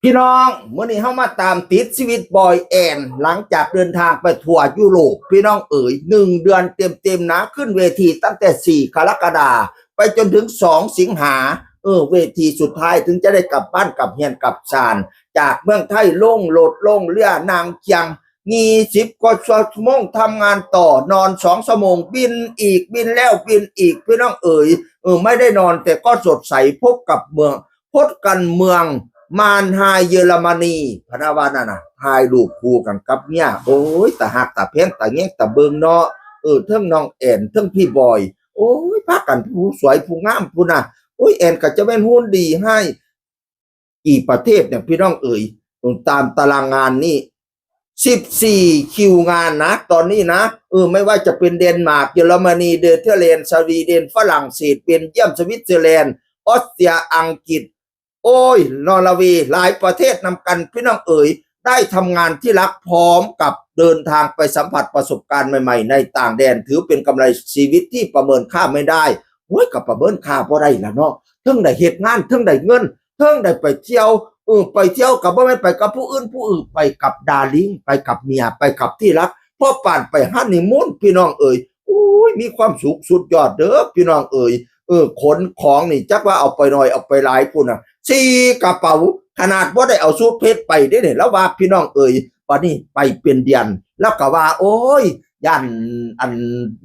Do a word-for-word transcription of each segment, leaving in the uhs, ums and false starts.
พี่น้อง มื้อนี้เฮามาตามติดชีวิตบอยแอน หลังจากเดินทางไปทัวร์ยุโรป พี่น้องเอ๋ย หนึ่งเดือนเต็มๆนะ ขึ้นเวทีตั้งแต่สี่กรกฎาคม ไปจนถึงสองสิงหา เออ เวทีสุดท้ายถึงจะได้กลับบ้านกลับเฮือนกลับซาน จากเมืองไทยลงรถลงเรือนั่งเครื่อง ยี่สิบกว่าชั่วโมงทำงานต่อนอนสองชั่วโมง บินอีกบินแล้วบินอีก พี่น้องเอ๋ย เออ ไม่ได้นอนแต่ก็สดใส พบกับเมือง พบกันเมืองมานไฮเยอรมนี พะนะว่านั่นน่ะ ถ่ายรูปคู่กันกับเมีย โอ้ย ตาฮักตาแพงตาแยงตาเบิ่งเนาะ เออ เทิงน้องแอน เทิงพี่บอย โอ้ย พากันผู้สวยผู้งามพู้นน่ะ โอ้ย แอนก็จะแม่นหุ่นดีให้ กี่ประเทศเนี่ย พี่น้องเอ๋ย ตามตารางงานนี่ สิบสี่คิวงานนะ ตอนนี้นะ เออ ไม่ว่าจะเป็นเดนมาร์ก เยอรมนี เนเธอร์แลนด์ สวีเดน ฝรั่งเศส เบลเยียม สวิตเซอร์แลนด์ ออสเตรีย อังกฤษ โอ้ย นอร์เวย์ หลายประเทศนำกัน พี่น้องเอ๋ย ได้ทำงานที่รักพร้อมกับเดินทางไปสัมผัสประสบการณ์ใหม่ๆ ในต่างแดน ถือเป็นกำไรชีวิตที่ประเมินค่าไม่ได้ โอ้ย ก็ประเมินค่าบ่ได้ล่ะเนาะ เทิงได้เฮ็ดงาน เทิงได้เงิน เทิงได้ไปเที่ยว เออ ไปเที่ยวก็บ่แม่นไปกับผู้อื่น ผู้อื่น ไปกับดาริ่ง ไปกับเมีย ไปกับที่รัก พอปานไปฮันนีมูน พี่น้องเอ๋ย โอ้ย มีความสุขสุดยอดเด้อ พี่น้องเอ๋ย เออ ขนของนี่จักว่าเอาไปหน่อยเอาไปหลายพู้นน่ะ สี่กระเป๋า ขนาดบ่ได้เอาสูทเพชรไปเด้เนี่ย แล้วว่า พี่น้องเอ๋ย บัดนี้ไปเป็นเดือน แล้วก็ว่า โอ้ย ย่าน อัน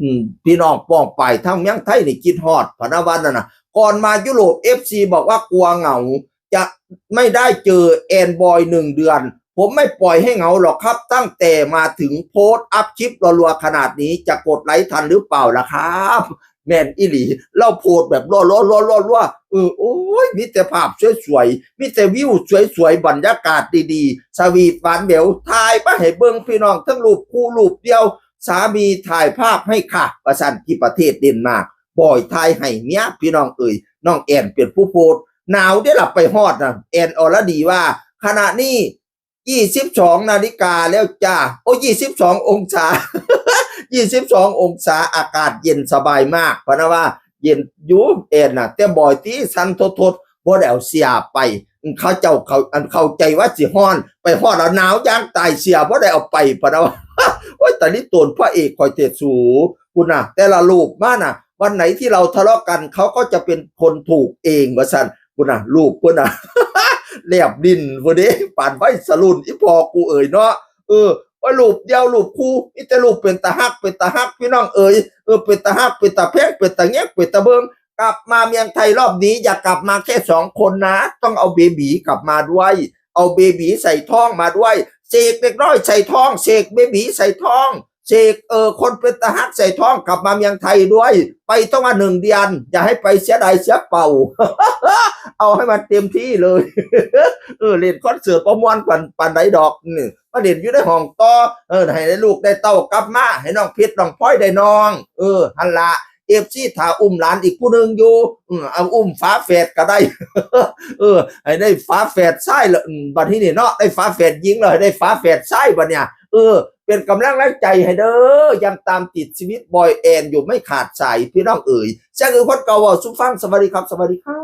อืม พี่น้องป้องปายทางเมืองไทยนี่คิดฮอด พะนะว่านั่นน่ะ ก่อนมายุโรป เอฟซี บอกว่ากลัวเหงา จะไม่ได้เจอแอนบอยหนึ่งเดือน ผมไม่ปล่อยให้เหงาหรอกครับ ตั้งแต่มาถึงโพสต์อัพคลิปรัวๆขนาดนี้ จะกดไลค์ทันหรือเปล่าล่ะครับ แม่นอีหลี ลาวโพสต์แบบรัวๆๆๆๆ เออ โอ้ย มีแต่ภาพสวยๆ มีแต่วิวสวยๆ บรรยากาศดีๆ สวีทหวานแหวว ถ่ายมาให้เบิ่งพี่น้อง ทั้งรูปคู่รูปเดียว สามีถ่ายภาพให้ค่ะ ว่าซั่น ที่ประเทศเดนมาร์ก บอยถ่ายให้เมีย พี่น้องเอ๋ย น้องแอนเป็นผู้โพสต์ หนาวเด้ล่ะ ไปฮอดน่ะ แอนอรดีว่า ขณะนี้ ยี่สิบสองนาฬิกาแล้วจ้า โอ้ ยี่สิบสององศา ยี่สิบสององศา อากาศเย็นสบายมาก พะนะว่า เย็นอยู่ แอนน่ะ แต่บอยตี้สั่นทดๆ บ่ได้เอาเสื้อไป เขาเจ้าเขา อันเข้าใจว่าสิฮ้อน ไปฮอดแล้วหนาวอย่างตาย เสื้อบ่ได้เอาไป พะนะว่า โอ้ย ตาลิโตนพระเอกข่อยเตะสู พุ้นน่ะ แต่ละรูปมาน่ะ วันไหนที่เราทะเลาะกัน เขาก็จะเป็นคนถูกเอง ว่าซั่น พุ้นน่ะ รูปพุ้นน่ะ แลบลิ้นพุ้นเด้ ปานวัยรุ่น อีพ่อกูเอ๋ยเนาะ เออ ว่ารูปเดียวรูปคู่ มีแต่รูปเป็นตาฮัก เป็นตาฮัก พี่น้องเอ๋ย เออ เป็นตาฮัก เป็นตาแพง เป็นตาแยง เป็นตาเบิ่ง กลับมาเมืองไทยรอบนี้ อย่ากลับมาแค่สองคนนะ ต้องเอาเบบีกลับมาด้วย เอาเบบีใส่ท้องมาด้วย เสกเด็กน้อยใส่ท้อง เสกเบบีใส่ท้อง เสก เออ คนเป็นตาฮักใส่ท้องกลับมาเมืองไทยด้วย ไปต้องว่าหนึ่งเดือน อย่าให้ไปเสียดายเสียเปล่า เอาให้มันเต็มที่เลย เออ เล่นคอนเสิร์ตบ่ม่วนปาน ปานใดดอก นี่ มาเล่นอยู่ในห้องต่อ เออ ให้ได้ลูกได้เต้ากลับมา ให้น้องเพชรน้องพลอยได้น้อง เออ หั่นละ เอฟซี ถ้าอุ้มหลานอีกผู้หนึ่งอยู่ อืม เอาอุ้มฝาแฝดก็ได้ เออ ให้ได้ฝาแฝดชายละ อืม บัดนี้นี่เนาะ ได้ฝาแฝดหญิงแล้ว ให้ได้ฝาแฝดชายบัดเนี่ย เออ เป็นกำลังแรงใจให้เด้อ ยังตามติดชีวิตบอยแอนอยู่ไม่ขาดสาย พี่น้องเอ๋ย แซงคือคนเก่าเว้าสู่ฟัง สวัสดีครับ สวัสดีครับ